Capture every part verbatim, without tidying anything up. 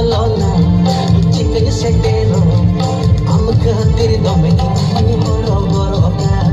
ᱞᱚᱱᱟ, ᱪᱤᱠᱟᱹᱧ ᱥᱮᱴᱮᱨᱚᱜ ᱟᱢ ᱠᱷᱟᱹᱛᱤᱨ ᱫᱚᱢᱮ ᱤᱧ ᱦᱚᱨᱚᱵᱚᱨᱚᱜ ᱠᱟᱱ᱾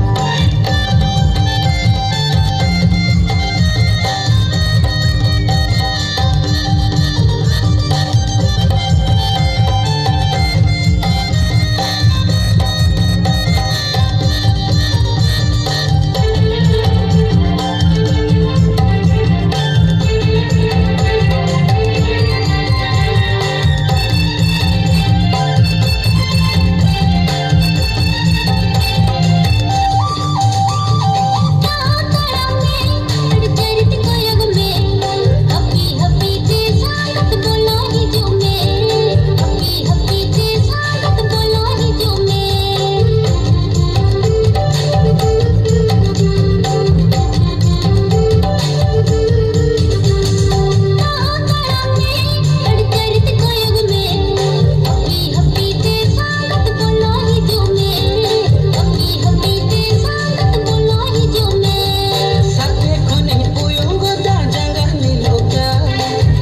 ᱥᱟᱛᱮ ᱠᱷᱚᱱᱤᱧ ᱠᱚᱭᱚᱜ ᱜᱚᱫᱟ ᱡᱟᱸᱜᱟ ᱧᱮᱞᱚᱜᱼᱟ,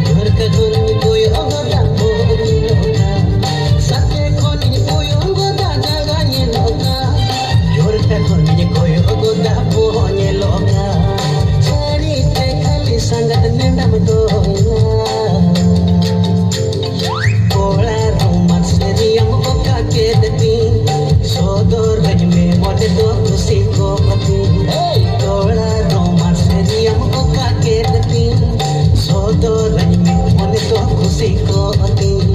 ᱡᱷᱚᱨᱠᱟ ᱠᱷᱚᱱᱤᱧ ᱠᱚᱭᱚᱜ ᱜᱚᱫᱟ ᱵᱚᱦᱚᱜ ᱧᱮᱞᱚᱜᱼᱟ᱾ ᱥᱟᱛᱮ ᱠᱷᱚᱱᱤᱧ ᱠᱚᱭᱚᱜ ᱜᱚᱫᱟ ᱡᱟᱸᱜᱟ ᱧᱮᱞᱚᱜᱼᱟ, ᱡᱷᱚᱨᱠᱟ ᱠᱷᱚᱱᱤᱧ ᱠᱚᱭᱚᱜ ᱜᱚᱫᱟ ᱵᱚᱦᱚᱜ ᱧᱮᱞᱚᱜᱼᱟ᱾ ᱥᱟᱹᱨᱤ ᱛᱮ ᱠᱷᱟᱹᱞᱤ ᱥᱟᱸᱜᱟᱛ ᱱᱮᱸᱰᱟᱢ ᱫᱚᱦᱚᱭᱟ᱾ ᱠᱚᱲᱟ romance ᱨᱮᱭᱟᱢ ᱚᱠᱟ ᱠᱮᱫ ᱛᱤᱧ, ᱥᱚᱫᱚᱨᱟᱹᱧ ᱢᱮ ᱢᱚᱱᱮ ᱫᱚ ᱠᱩᱥᱤ ᱠᱚ ᱟᱹᱛᱤᱧ᱾ ᱠᱚᱲᱟ romance ᱨᱮᱭᱟᱢ ᱚᱠᱟ ᱠᱮᱫ ᱛᱤᱧ, ᱥᱚᱫᱚᱨᱟᱹᱧ ᱢᱮ ᱢᱚᱱᱮ ᱫᱚ ᱠᱩᱥᱤ ᱠᱚ ᱟᱹᱛᱤᱧ᱾